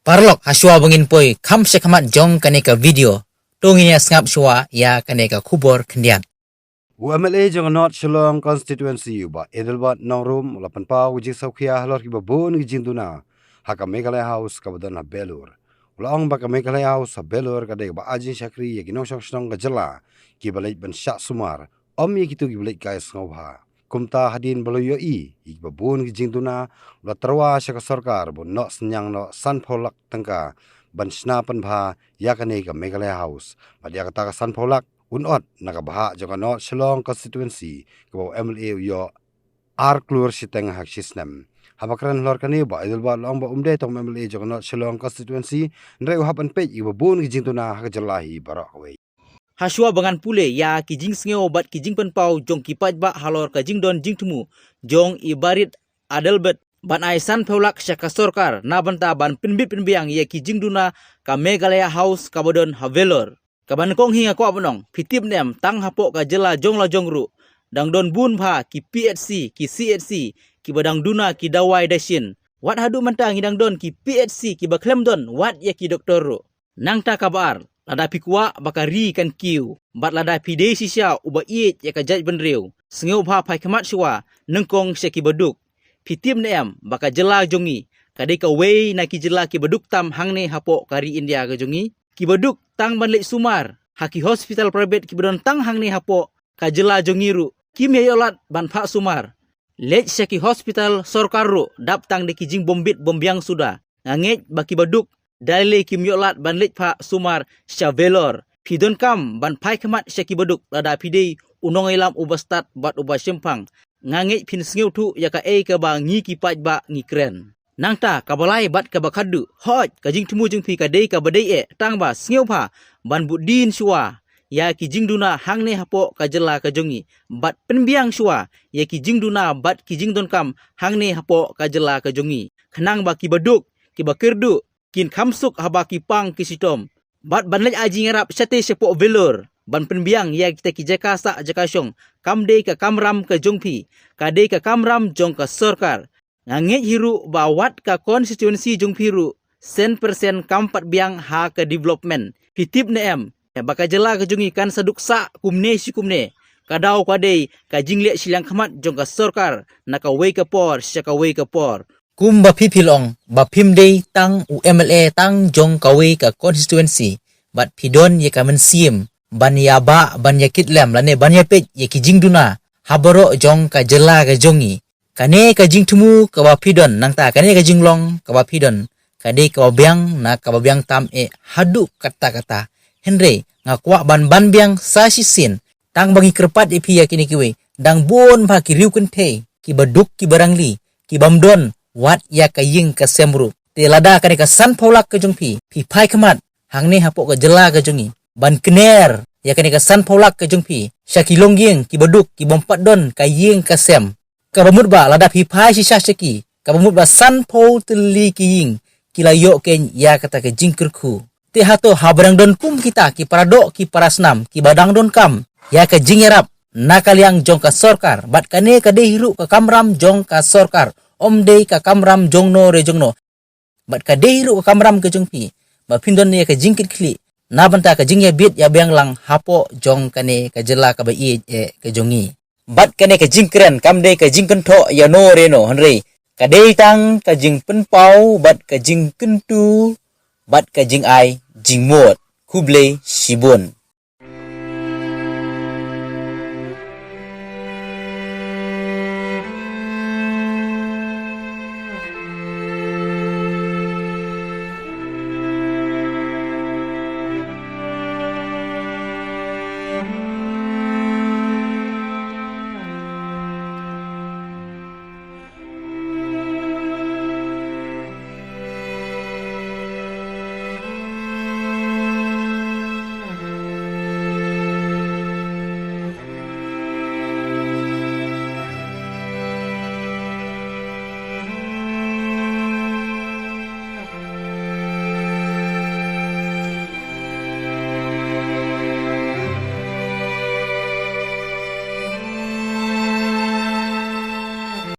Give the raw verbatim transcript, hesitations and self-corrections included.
Paralok, hashwa ba ngin poi kham sha khmat jong kane ka video, to ngin ïa sngap shwa ïa kane ka khubor khyndiat. U M L A jong North Shillong Constituency, u Bah Adelbert Nongrum, u la pynpaw ka jingsngewkhia halor kiba bun ki jingduna ha ka Meghalaya House kaba don ha Vellore. U la ong ba ka Meghalaya House ha Vellore ka dei kaba ai jingshakri ïa ki nongshong shnong ka jylla kiba leit ban shah sumar, ym ïa kito kiba leit kai sngewbha. Kumta, hadien ba la ïohi ïa kiba bun ki jingduna, u la tyrwa sha ka sorkar ban noh synñiang noh sanphew lak tyngka ban shna pynbha ïa kane ka Meghalaya House. Bad ïa kata ka sanphew lak un ot na ka bhah jong ka North Shillong Constituency, kaba u M L A u ïoh ar klur shiteng ha ka shisnem. Haba kren halor kane, u Bah Adelbert u la ong ba um dei tang u M L A jong ka North Shillong Constituency, hynrei u hap ban peit ïa kiba bun ki jingduna ha ka jylla hi baroh kawei. Hashwa ba ngan pule ïa ki jingsngew bad ki jingpynpaw jong ki paidbah halor ka jingdon jingthmu jong i Bah Adelbert ban ai sanphew lak sha ka sorkar na bynta ban pynbit pynbiang ïa ki jingduna ka Meghalaya House kaba don ha Vellore. Kaba nyngkong hi, nga kwah ban ong, phi tip ne em, tang hapoh ka jylla jong la jong ruh dang don bun bha ki P H C, ki C H C kiba dang duna ki dawai dashin. Wat haduh mynta ngi dang don ki P H C kiba khlem don wat ïa ki doktor ruh. Nangta kaba ar, lada phi kwah ba ka ri kan kiew bad lada phi dei shisha uba ïeit ïa ka jaitbynriew, sngewbha phai khmat shwa nyngkong sha kiba duk. Phi tip ne em ba ka jylla jong ngi ka dei kawei na ki jylla kiba duk tam hangne hapoh ka ri India ka jong ngi? Kiba duk tang ban leit sumar ha ki hospital private kiba don tang hangne hapoh ka jylla jong ngi ruh kim ïoh lad ban phah sumar. Leit sha ki hospital sorkar ruh dap tang da ki jingbym bit bym biang suda. Nga ngeit ba kiba duk da lei lei kim ïoh lad ban leit phah sumar sha Vellore. Phi donkam ban phai khmat sha kiba duk lada phi dei u nongïalam uba stad bad uba shemphang. Nga ngeit phin sngewthuh ïa kaei kaba ngi ki paidbah ngi kren. Nangta kaba lai bad kaba khatduh, hooid, ka jingthmu jong phi ka dei kaba dei eh, tang ba sngewbha ban bud dien shwa ïa ki jingduna hangne hapoh ka jylla ka jong ngi bad pynbiang shwa ïa ki jingduna bad ki jingdonkam hangne hapoh ka jylla ka jong ngi, khnang ba kiba duk, kiba kyrduh kin kham suk haba ki pang ki shitom. Bad ban leit ai jingïarap shatei shapoh Vellore ban pynbiang ïa kita ki jaka sah jaka shong kam dei ka kamram ka jong phi, ka dei ka kamram jong ka sorkar. Nga ngeit hi ruh ba wat ka constituency jong phi ruh sen persen kam pat biang ha ka development. Phi tip ne em ba ka jylla ka jong ngi kan sa duk sah kumne shi kumne? Ka daw ka dei ka jingleh shiliang khmat jong ka sorkar na kawei ka por sha kawei ka por. Kumba phi phi la ong ba phim dei tang u M L A tang jong kawei ka constituency bad phi don ïa ka mynsiem ban ïa bah, ban ïa kit lem lane ban ïa peit ïa ki jingduna ha baroh jong ka jylla ka jong ngi. Kane ka jingthmu kaba phi don, nangta kane ka jinglong kaba phi don, ka dei kaba biang na kaba biang tam eh haduh katta katta. Hynrei nga kwah ban ban biang sa shisien, tang ba ngi kyrpad ïa phi ïa kine kiwei, dang bun bha ki riew kynthei kiba duk kiba rangli, kibym don wat ïa ka ïing ka sem ruh. Te lada kane ka sanphew lak ka jong phi, phi phai khmat hangne hapoh ka jylla ka jong ngi ban kner ïa kane ka sanphew lak ka jong phi sha ki longïing kiba duk kibym pat don ka ïing ka sem, kaba mut ba lada phi phai shisha sha ki, kaba mut ba sanphew tylli ki ïing ki la ïoh keiñ ïa kata ka jingkyrkhu. Te hato haba dang don kum kita ki paradoh ki parasnam kiba dang donkam ïa ka jingïarap na ka liang jong ka sorkar, bad kane ka dei hi ruh ka kamram jong ka sorkar, ym dei ka kamram jongno re jongno. Bad ka dei hi ruh ka kamram ka jong phi ba phin don ïa ka jingkitkhlieh na bynta ka jingïabit ïabiang lang hapoh jong kane ka jylla kaba ïeit eh ka jong ngi. Bad kane ka jingkren kam dei ka jingkynthoh ïano re no, hynrei ka dei tang ka jingpynpaw bad ka jingkyntu bad ka jingai jingmut. Khublei shibun.